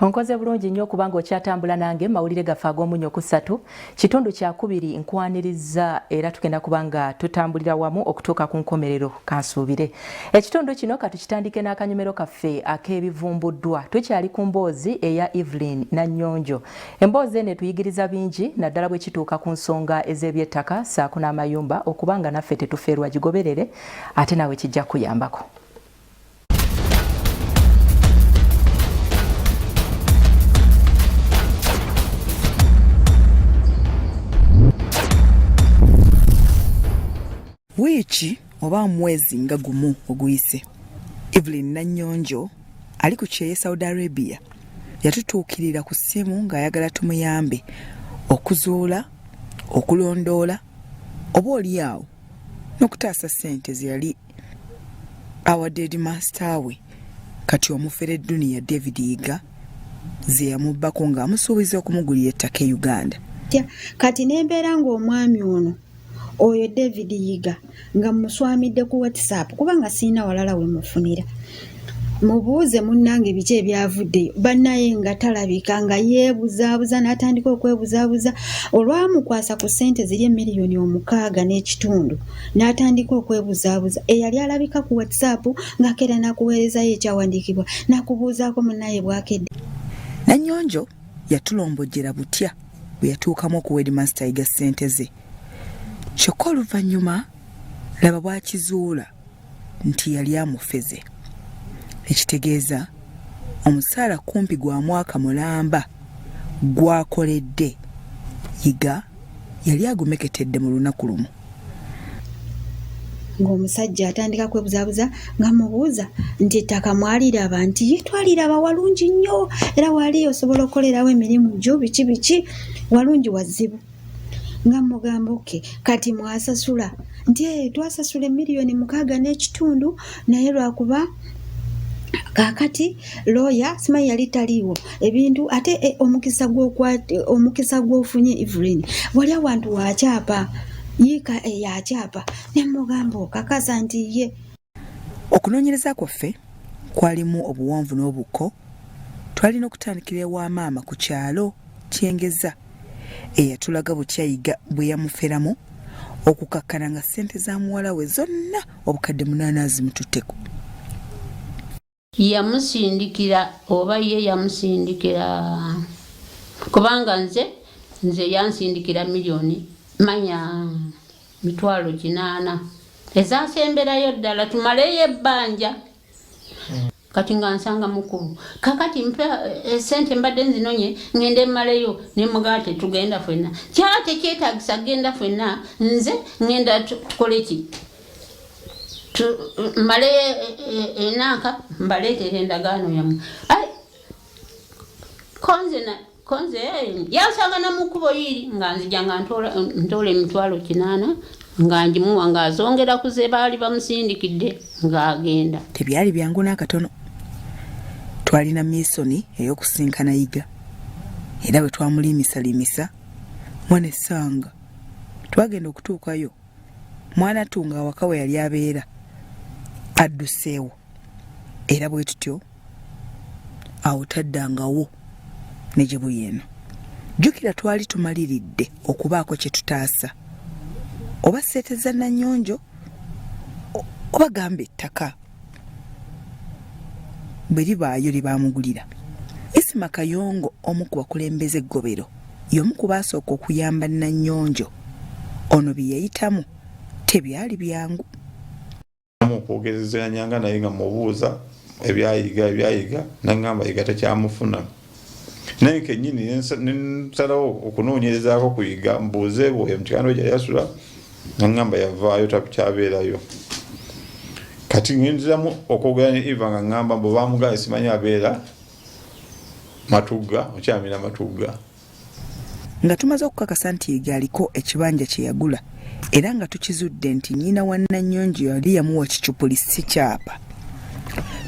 Onkoze bulungi nnyo okuba ng'okyatambula nange mu mawulire gaffe ag'omunyo kusatu kitundu kyakubiri nkwaniriza era tugenda kuba nga tutambulira wamu okutuuka ku nkomerero kansuubire ekitundu kino katukitandike n'akanyomero kaffe ak'ebivumbuddwa tukyali ku mboozi eya Evelyn Nannyonjo emboozi eno etuyigiriza bingi naddala bwe kituuka ku nsonga ez'ebyettaka ssaako n'amayumba okuba nga naffe tetuferwa gigoberere ate naawe kijja kuyambako. Wiiki oba omwezi nga gumu oguyise, Evelyn Nannyonjo ali ku kyeyo e Saudi Arabia yatutuukirira ku ssimu ng'ayagala tumuyambe okuzuula, okulondoola oba oli awo n'okutaasa ssente ze yali awadde headmaster we kati omufere Dunia David Yiga ze yamubbako ng'amusuubiza okumugulira ettaka e Uganda. Kati ne mbeera ng'omwami ono oyo David Yiga nga muswamidde ku WhatsApp kubanga sirina walala we mufunira mubuuze munnange biki ebyavuddeyo bannaye nga talabika nga yeebuzaabuza n'atandika okwebuzaabuza olwamukwasa ku ssente ziri emiliyoni 6 n'ekitundu n'atandika okwebuzaabuza eyali alabika ku WhatsApp ng'akeera n'akuweerezayo ekyawandiikibwa n'akubuuzaako munnaye bwakedde. Nannyonjo yatulombojjera butya bwe yatuukamu okuwa Headmaster Yiga ssente ze kyokka oluvannyuma laba bw'akizuula nti yali amufeze ekitegeeza omusaala kumpi gwa mwaka mulamba gwakoledde Yiga yali agumeketedde mu lunaku lumu. Ng'omusajja atandika kwebuzaabuza nga mubuuza nti ettaka mwaliraba nti ye twaliraba walungi nnyo era wali osobola okukolerawo emirimu gyo biki biki walungi wazibu nga mugamba oke kati mwasasula nti eh, twasasula emiliyoni 6 n'ekitundu naye lwakuba kakati looya simanyi yali taliiwo ebintu ate eh, omukisa omukisa gw'ofunye Evelyn wali awantu wakyapa yiika eyakyapa eh, ne mugamba okakasa nti ye. Okunoonyereza kwaffe kwalimu obuwonvu n'obukko. Twalina okutandikira ewa maama ku kyalo Kyengeza eyatulaga butya Yiga bwe yamuferamu okukakkana nga ssente za muwala we zonna obukadde 8 azimututteko. Yamusindikira oba ye yamusindikira kubanga nze nze yansindikira miliyoni manya 800,000 ezasemberayo ddala tumaleyo ebbanja. Kati nga nsanga mukubo kakati mpa esente mbadde nzinonye ngende mmaleyo ne mugaa tetugenda fenna kyala tekyetagisa genda fenna nze ngenda tukole ki mmale enanka mbaleetere endagaano yammwe. Konze yansanga na mukubo yiri nga nzija nga ntoola 800,000 nga ngimuwa ng'azongera ku ze baali bamusindikidde ng'agenda. Tebyali byangu n'akatono. Twalina miisoni ey'okusinkana Yiga era bwe twamuliimisalimisa mwana essanga twagenda okutuukayo mwana tunga awaka we yali abeera adduseewo era bwe tutyo awo taddangawo ne gye buli eno. Jjukira twali tumaliridde okubaako kye tutaasa oba ssente za Nannyonjo oba gamba ettaka bwe libaayo lye baamugulira. Isma Kayongo omu ku bakulembeze eggobero y'omu ku baasooka okuyamba Nannyonjo. Ono bye yayitamu tebyali byangu. Okwogerezeganyanga naye nga mubuuza ebyayiga ebyayiga nangamba Yiga takyamufuna naye kenyini nensalawo okunoonyerezaako ku Yiga mbuuze bwoyo mukikando gyali asula nangamba yavaayo takyabeerayo. Kati ngenziramu okwogera ne Eva nga ngamba mbu bamugaye simanyi abeera Matugga okyamira Matugga. Nga tumaze okukakasa nti Yiga aliko ekibanja kye yagula era nga tukizudde nti nnyina wa Nannyonjo yali yamuwa kicupuli si kyapa,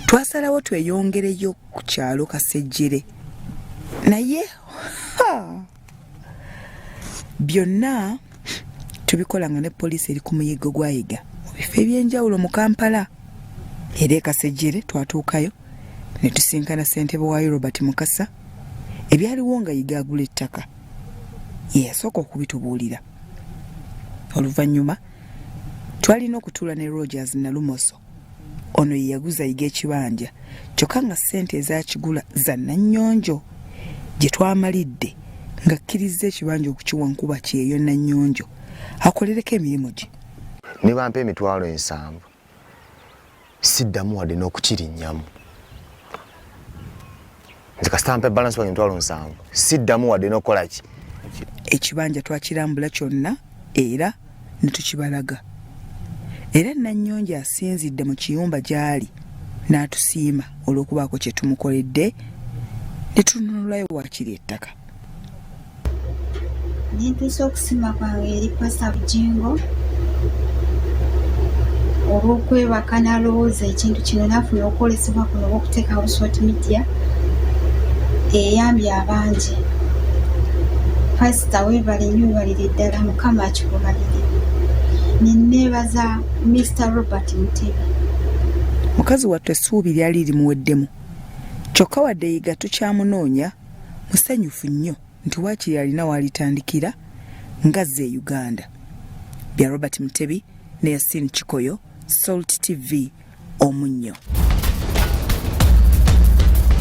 twasalawo tweyongereyo ku kyalo Kasejjere naye ha! Byonna tubikola nga ne poliisi eri ku muyiggo gwa Yiga mu bifo eby'enjawulo mu Kampala era e Kasejjere twatuukayo. Ne tusinkana ssentebe waayo Robert Mukasa, ebyaliwo nga Yiga agula ettaka ye yasooka okubitubuulira. Oluvannyuma twalina okutuula ne Rogers Nalumoso, ono ye yaguza Yiga ekibanja kyokka nga ssente ezakigula za Nannyonjo gye twamalidde ng'akkirizza ekibanja okukiwa nkuba kyeyo Nannyonjo akolereko emirimu gye. Ne bampa 700,000 siddamu wadde n'okukirinnyamu. Nze kasita mpa balance wange 700,000 siddamu wadde n'okukola ki. Ekibanja twakirambula kyonna era ne tukibalaga, era Nannyonjo asinzidde mu kiyumba gy'ali n'atusiima olw'okubaako kye tumukoledde ne tununulayo waakiri ettaka. Nentuusa okusiima kwange eri Pasita Bugingo olw'okwebaka n'alowooza ekintu kino n'afuna okwolesebwa kuno olw'okuteekawo Salt Media eyambye abangi. Pasita weebale nnyo weebalire ddala Mukama akikubalire. Ne neebaza Mr Robert Mutebi. Mukazi wattu essuubi lyali limuweddemu, kyokka wadde Yiga tukyamunoonya, musanyufu nnyo nti waakiri alina w'alitandikira ng'azze e Uganda. Bya Robert Mutebi ne Yasin Kikoyo, Salt TV, Omunnyo.